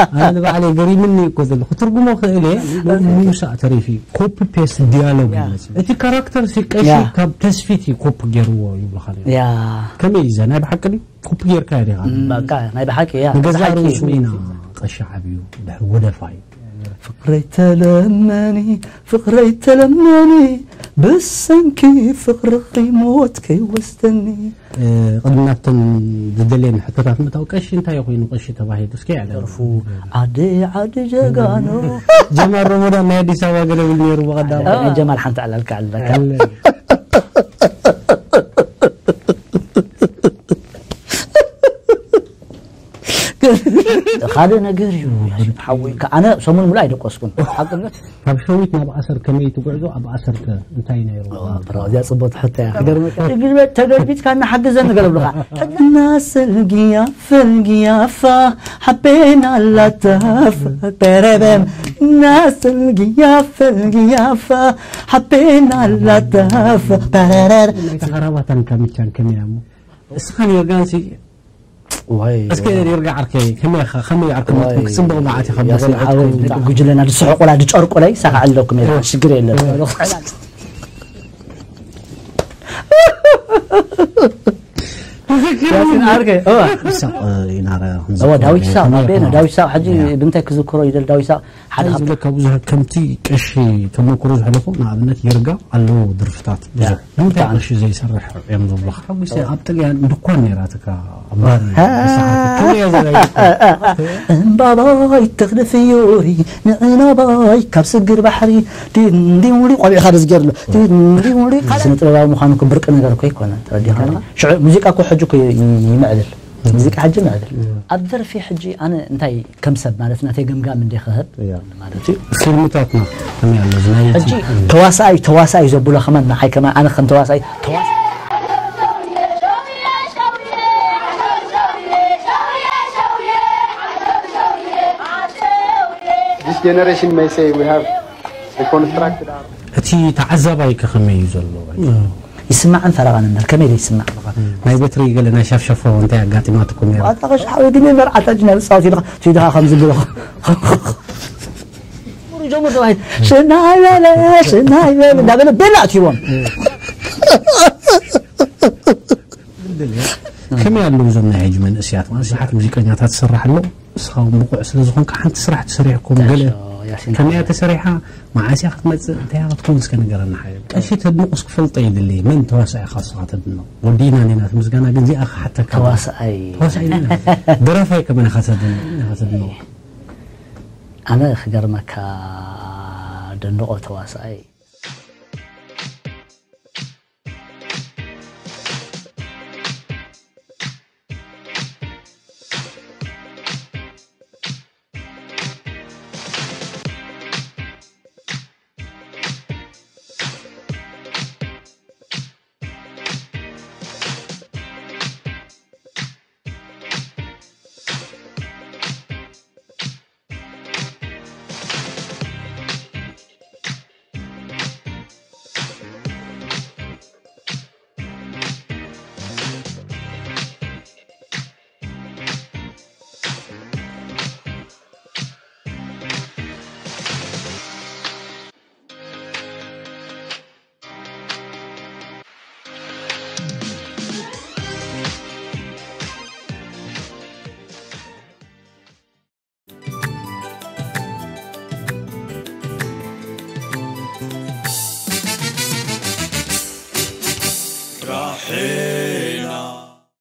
ኣነ ንባዕለይ ገሪምኒ እኮ ዘለኹ። ትርጉሞ ክእል እየ፣ ምውሳእ ተሪፊ። ኮፒ ፔስት ዲያሎግ ይመስል። እቲ ካራክተር ሲ ቀሺ ያ። ካብ ተስፊት እዩ ኮፒ ገይርዎ ይብሉኻ ነይሩ። ያ። ከመይ እዩ ዘ-፣ ናይ ብሓቂ ድዩ? ኮፒ ጌርካዮ ዲኻ? በቃ፣ ናይ ብሓቂ እያ። ንገዛእ ብሓቂ ርእሱ እዩ። ኢና ቀሺ ዓብዩ፣ ድሕሪ ወደፋይ። ፍቕረይ ተለመኒ፣ ፍቕረይ ተለመኒ፣ ብሰንኪ ፍቕርኺ ሞት ከይወስደኒ። እ፣ ቅድሚ ናብተን ዝደልየን ሕቶታት ምእታው፣ ቀሺ እንታይ ኮይኑ ቀሺ ተባሂሉ? እስከ ያለ ደርፉ ዓዲ ዓዲ ጀጋኑ። ጀማል ሮሞዳን ናይ ኣዲስ ኣበባ ገለ ብል ነይሩ ብቐዳም። ናይ ጀማል ሓንቲ ዕላልካ ኣለካ። ኣለ። ካልእ ነገር እዩ። ሓወይ፣ ከ-፣ ኣነ ሰሙን ሙሉእ ኣይደቆስኩን። ሓቅነት። ካብ ሸዊት ናብ ኣሰር ከመይ ትጉዕዞ? ኣብ ኣሰር ከ እንታይ ነይሩ? እዋ፣ ብራው፣ እዚኣ ጽቡቕቲ ሕቶ እያ። ክገርመካ፣ እግሪ ተገልቢጥካ እናሓግዘኒ ገለ ብሉኻ። ናስል ግያፍ ፈልግያፋ ሓቤና ላታፍ በረበም። ናስል ግያፍ ፈልግያፋ ሓቤና ላታፍ በረረር። ናይታ ኸራባታን ካምቻን ከመይ እያ እሞ? እስኻ ኔርጋንሲ ዋይ፣ እስከ ዋይ። ኔርጋ ዓርከይ፣ ከመይ ኢኻ? ከመይ ዓርከይ? ዋይ። ክትጽብቕ መዓት ኢኻ፣ ያሲን ብቑልዑ ሓወይ፣ ክትከውን። ደቂ ጉጅለና ድስሕቁላ፣ ድጨርቁለይ፣ ሳኻ ኣለኩም የለን፣ ሽግር የለን። ያሲን ዓርከይ፣ እዋ። ይሳቕ፣ እ፣ ይናረ፣ እዋ፣ ዳዊት ይሳቕ፣ ከመይ ኣቤና፣ ኢኻ? ዳዊት ይሳቕ፣ ሕጂ ያ። ብምንታይ ክዝክሮ ይደል ዳዊት ይሳቕ? ሓደ እንታይ ካብቶም ዝብለካ ብዙሕ ከምቲ ቀሺ ተመክሮ ዝሕለፎ፣ ንኣብነት ይርጋ ኣለዎ ድርፍታት ብዙሕ። ያ። ንምንታይ ብጣዕሚ። ቀሺ ዘይሰርሕ እዮም ዝብሉኻ? ሓጉሰ ያ። ኣብ ጥልያን ድኳን ነይራትካ ኣብ ባር ሃ። ብሰዓቱ። ከመይ እያ ዘላ ይርጋ? እምባባይ ተኽሊ ፍዮሪ ንዕናባይ ካብ ስግር ባሕሪ ድንዲውሊ ቆቢዕካ ደስ ገይርሎ። ድንዲውሊ ካልእ ስነ ጥበባዊ ምዃኑ እኮ ብርቂ ነገር እኮ ኣይኮነን። ተረዲኻ ኣለኻ? ሽዑ ሙዚቃ እኮ ሕጂ እኮ ይ-፣ ይ-፣ ይምዕብል። ሙዚቃ ሕጂ ይምዕብል። ኣብ ደርፊ ሕጂ ኣነ እንታይ ከም ሰብ ማለት ናተይ ገምጋም እንደ ክህብ ያ። ማለት እዩ። ፊልምታትና ከመይ ኣሎ? እዚ ናይ ሕጂ ተዋሳኣይ፣ ተዋሳኣይ ዘብሎ ከማን ንዓይ ከማን ኣነ ከም ተዋሳኣይ፣ ተዋሳኣይ This generation may say we have a constructed art. እቲ ተዓዛባይ ከ ከመይ እዩ ዘሎ? ይስማዕን ፈረቓን እምበር፣ ከመይ ዘይስማዕ? ናይ በትሪ ገለ ናይ ሻፍሻፎ እንታይ ኣጋጢማትኩም ነይራ? ኣታ ኸሽ ሓወይ፣ ግን መርዓታ ጅና ዝጻወት ኢልኻ፣ ትይድኻ ከም ዝብሎ። ጀምር፣ ጀምር ተባሂሉ፣ "ሽናይ በለ፣ ሽናይ በለ" እንዳበለ ቤላ ኣትይዎም። ከመይ ኣለዉ እዞም ናይ ሕጂ መንእስያት? ማለት ብዙሓት ሙዚቀኛታት ትሰርሕ ኣሎ፣ ንስኻ እውን ብቑዕ ስለ ዝኾንካ ሓንቲ ስራሕ ተሰሪሕኩም ገለ ያሲን ከመይ እያ ተሰሪሓ? መዓስ እያ ክትመጽእ? እንታይ እያ ክትከውን? እስከ ንገረና ሓየል። ቀሺ ተድንቑስ ክፈልጦ ይድሊ። መን ተዋሳኢ ኢኻ ንስኻ ተድንቕ? ወዲእና ኔና እቲ ምስጋና ግን እዚኣ ክሓተካ። ተዋሳኣይ። ተዋሳኣይ ኔና። ደራፋይ ከመን ኢኻ ተድንቕ? ኢኻ ተድንቕ? ኣነ ክገርመካ ደንቆ ተዋሳኣይ